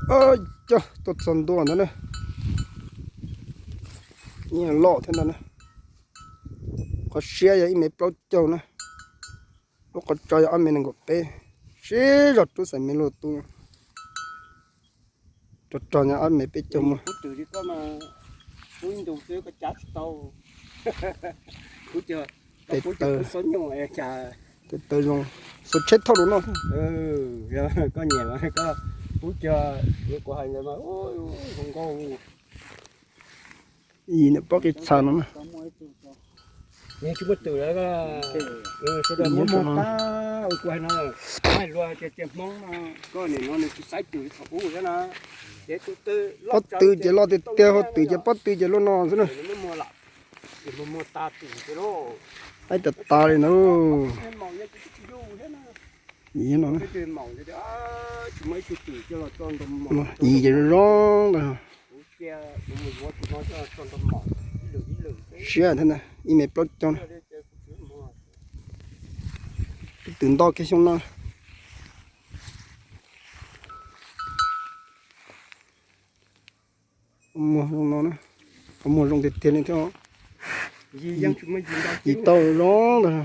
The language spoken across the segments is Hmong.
Cog tuaj txog ntua ntawd na. Loj thiab ntag na. Qhov siab yog ib mev plaub caug na. Lub qhov tso yog ob mev nees nkaum peb. Siab zog rub xaim mev luaj tus. Rog rog nyob ob mev peb caug muaj. Tes taw, tes taw zoo, xuas tsheb thauj rau noj. Koj nyiam koj pub cog, kuv hais ntawd mas zoo nkauj. Yim niam pob qij txha no na. Tsis muaj twm lawm, sawv daws muab muag tag. Kuv hais no, hais luag tias tias Hmoob no, koj nim no nws tsis saib twm thaum ub thiab na. Pob tw ces loj tiag tiag, hauv twm ces pob tw ces luaj no xwb na. Aib tas tas li na. Yim ces zoo zoo ntag. Siab thiab na, ib mev plaub caug na. Twm ntoj kiag xyoo no. Muag zoo no, muag zoo tiag tiag li thiab. Yim tau zoo ntag.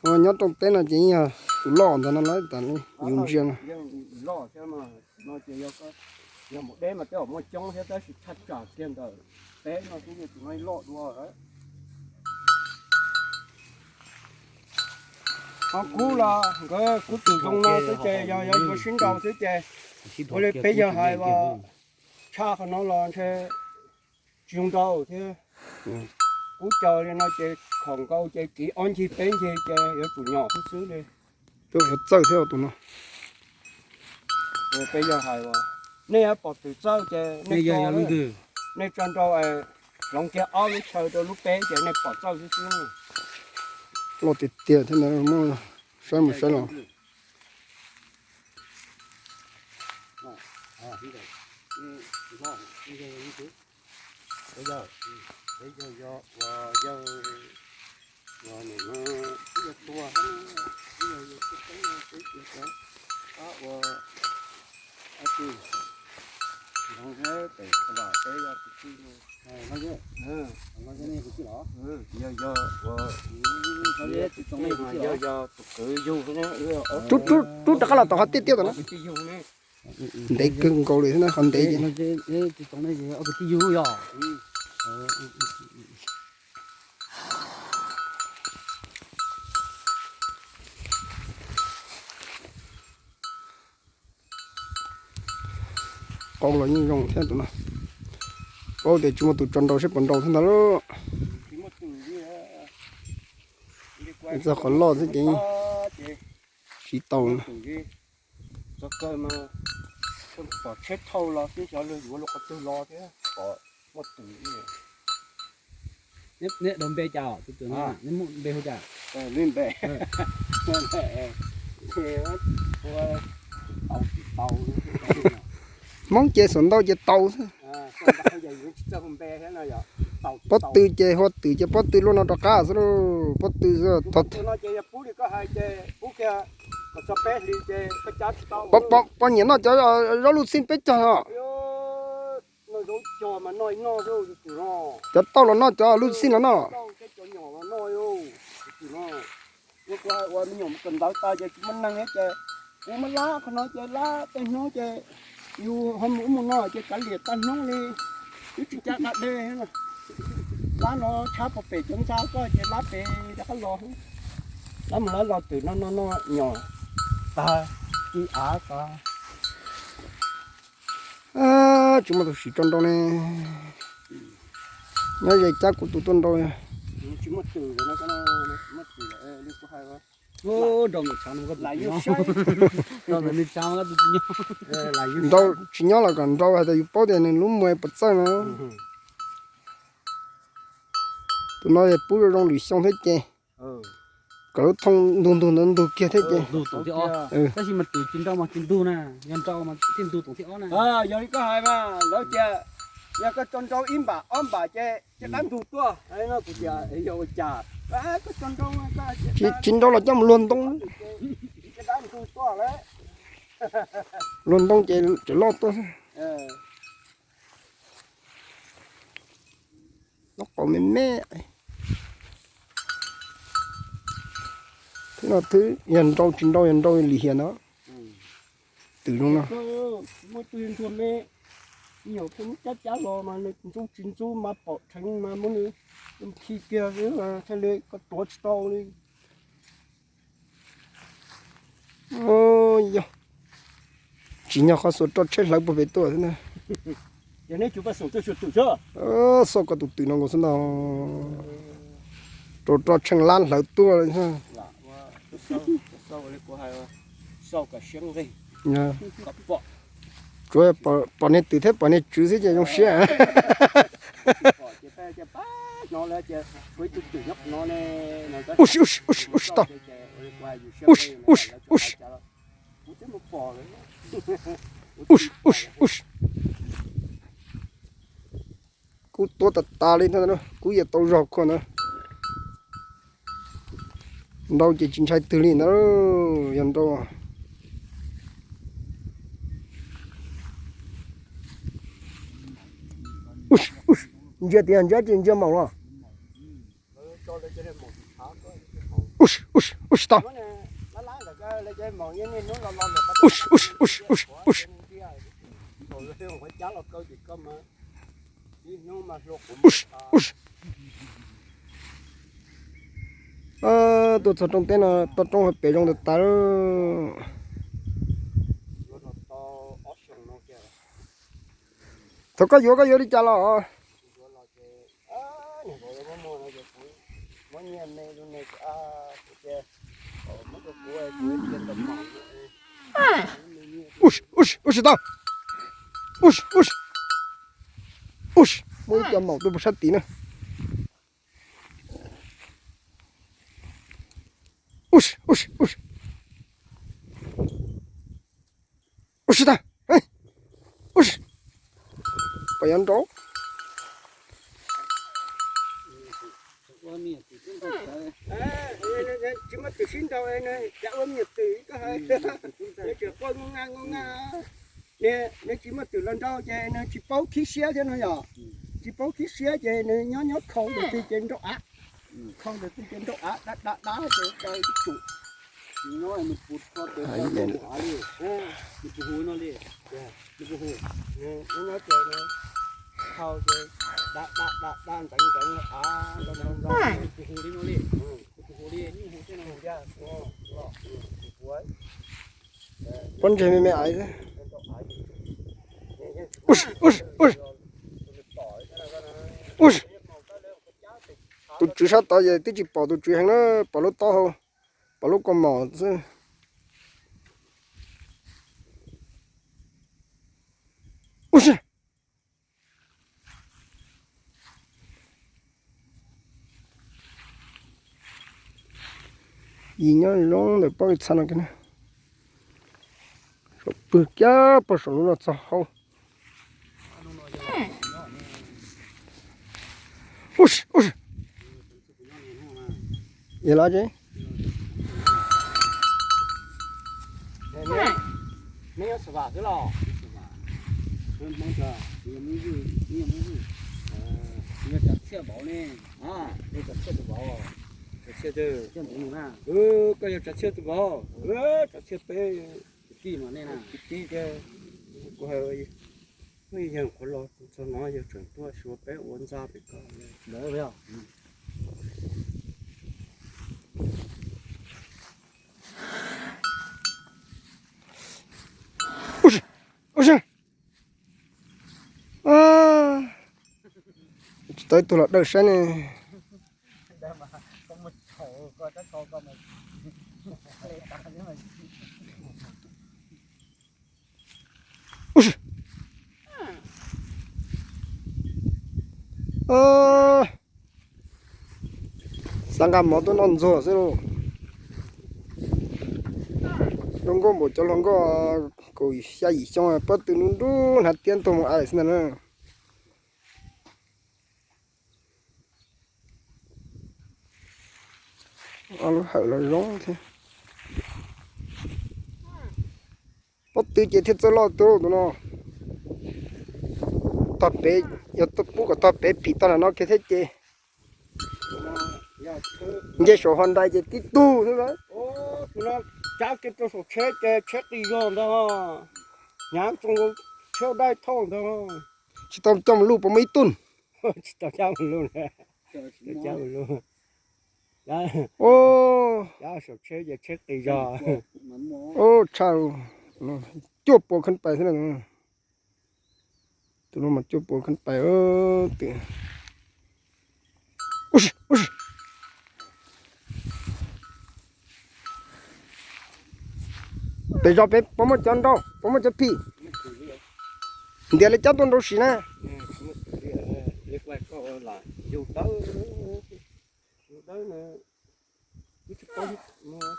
Nyob rooj teb no ces yog tus loj ntawd no lawm tas li yus ntsia no. Ho kub los nkawd kub twm zoo no xwb ces yog yuav sib nrau xwb ces ua li peb yawg hais uas tshaj qhov no los ntshe tsis zoo nrau thiab. Kub caug li no ces khaum nkaus ces kiv ob ncig peb ncig ces yuav tsum nyom xwb xwb li. Yuav txawj thiab tus no. Peb yawg hais uas nej yuav pom twm txawj ces nej tso nrau, hloov kiag ob lub chaw rau lub peb ces nej pom txawj xwb xwb. Loj tiag tiag thiab na, muab saib mus saib los. Rub rov qab los tom qhov tiaj tiaj tom na. Ntev kawg nkaus li thiab na, qhov ntev ces. Qau los yeej zoo thiab tus no. Paub tias tsis muaj tus tso nrau seb puas nrau thiab ntag lauj. Txog qhov loj xwb ces siv tau. Neb daus npe cas? Neb muaj npe hu cas? Hmoob ces xuam ntau ces tau xwb. Pob tw ces hua twm ces pob tw luaj no rov qab xwb lauj, pob tw xwb. Poj niam noj cov zaub luj xij peb caug os. Cov tauj los noj, cov luj xij los noj. Ua me nyuam kawm ntawv tas ces tsis muaj neeg ces kuv muab lab qhov no ces lab tej hnub ces yus ho mus ub mus no ces kav liam tag hnub li, twb tsis cab qab dej. Lab no tshab puag pem cov ntxa koj ces lab pem rov qab los. Lab mus lab los twm no no no nyom tag, ci av tag. Tsis muaj tus sim tso nrau ne. Nyob ze cab kuv tus tuaj nrau. Nrau tsis nyob los kom nrau hais tias yus paub tias nws lub muag puas txawj no. Tus no pub zoo zoo lwm xyoo thiab ces kom lub thooj ntug ntug ntawd ntug kiag thiab ces. Tab sis mas twm tsis nrau mas tsis ntug na, yog nrau mas thiaj ntug toom thiab ob na. Yog li koj hais mas lawv tias yog koj tso nrau ib npam ob npam ces cia qab ntug tuaj no kuv tias yog ua cas. Tsis nrau los coj mus luag ntoo. Luag ntoo ces tseem loj tuaj. Nyob qau me me. Thwb no thwb yog nrau tsis nrau yog nrau lim hiam no. Twm zoo no. Muaj tus ntsuag me, nyuam qhuav muab cab cab los mas nws ntxub tsis ntxub mas pom rheev mas muab nws khi kiag xwb thiaj li koj tuav tsis tau li. Yog tsis nyog qhov xuas roj tsheb hlawv puag pem tuaj xwb na. Xauj koj tus twm no nkaus xwb ntag. Rau roj tsheej lab hlawv tuaj li. Tsuav pom niag twm thiab pom niag tswv xwb ces zoo siab. Ub si, ub si, ub si, ub si tau. Ub si, ub si, ub si. Ub si, ub si, ub si. Kub tuab tas tas li ntag, kub yuav tau zog khuaj ntag. Nrau ces tsis ntshai twg li ntag, yog nrau. Ntsia tias ntsia ces ntsia maum los. Ub si, ub si, ub si tau. Ub si, ub si, ub si, ub si. Ub si, ub si. Tuaj txog rooj teb no toj roob hauv pes zoo tas tas. Thaum koj yuav koj yuav li cas los? Ub si, ub si, ub si tau. Ub si, ub si. Ub si, muaj ib co maum tuaj puag sab tid na. Ub si, ub si, ub si. Ub si tag. Ub si. Pom yuav nrau. Tsis muaj twm sib nrau, cas ua me nyuam twm koj hais, tsis quaj ngoo nga ngoo nga. Nws tsis muaj twm los nrau ces nws tsis paub khib siab thiab no yom. Tsis paub khib siab ces nws nyob nyob khau ntawm twg ces nrau av, khau ntawm twg ces nrau av, dab dab dab ces kaw ib tsum. Nws puas hu no li? Nws puas hu? Nyob nyob ces nws khau ces dab dab dab dab ntxeev ntxeev av, nrau nrau nrau, nws puas hu li no li? Nws puas hu li? Pob ntseg me me aiv xwb. Ub si, ub si, ub si. Ub si. Tus tswv sab tod ces twb tsis pom tus tswv heev na, pom lub taub hau, pom lub kaus mom xwb. Ub si. Yim nyob zoo ntawm pob txha no kiag na. Saum pwg kiag pog saum lub no txog hauv. Ub si, ub si. Yog los tsev. Neb nyob Xav Vam xwb los? Neb cov txhiaj vauv ne? Neb cov txhiaj tus vauv, cov txhiaj twg? Koj yog cov txhiaj tus vauv, cov txhiaj peb. Kwv tij mas nej na, kwv tij thiab. Kuv hais, nej yeej qhuav los txog no yog tseem tuaj xyuas peb ua ntxa pem ko. Ua si, ua si. Tsis tau ib tug los dawj saib ne. Ua si. Xav nqa mov tuaj noj ntxuag xwb lauj. Zoo nkauj npaum cov hluas nkauj kaum xya yim xyoo pob tw nruab nruab hnav tiab ntuag mus ais xwb ntag na. Ob lub hawm los zoo thiab. Pob tw ces thiaj txawj loj tus tus no. Tog pem, yog pub kom tog pem phim tog nram no kiag thiab ces nce saum ho nrais ces tib tug xwb na. Tus no cab kiag rau saum tsheb ces tsheb qis zog ntag. Hnyav tsheb daij thauj ntag. Tsis tau coj mus luj puas muaj ib tug? Tsis tau cab mus luj, cab mus luj. Cab saum tsheb ces tsheb qis zog. Tshaj, cuaj puas kheej pais xwb na. Tus no mas cuaj puas kheej pais. Pem zos pem puas muaj cov nrau, puas muaj cov phim? Ntiav li cab tuaj nrau sim na. Wb tsis paub,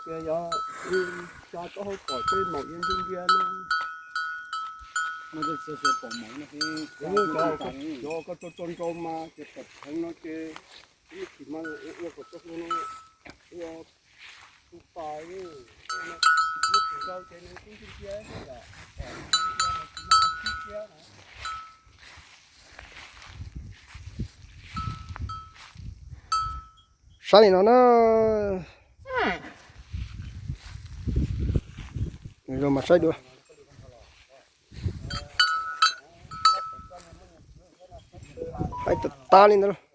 tias yog xa taub hau pom tej maum ntsia ntsia no. Cov ko tso nrau mas ces kom dheev no ces ib chim mas ua kom txoj hlua no ua tu pas, ua tsis nrau ces nws twb ntsia ntsia yom. Saib li no na. Zoo mas saib dua. Saib tas tas li ntawd lauj.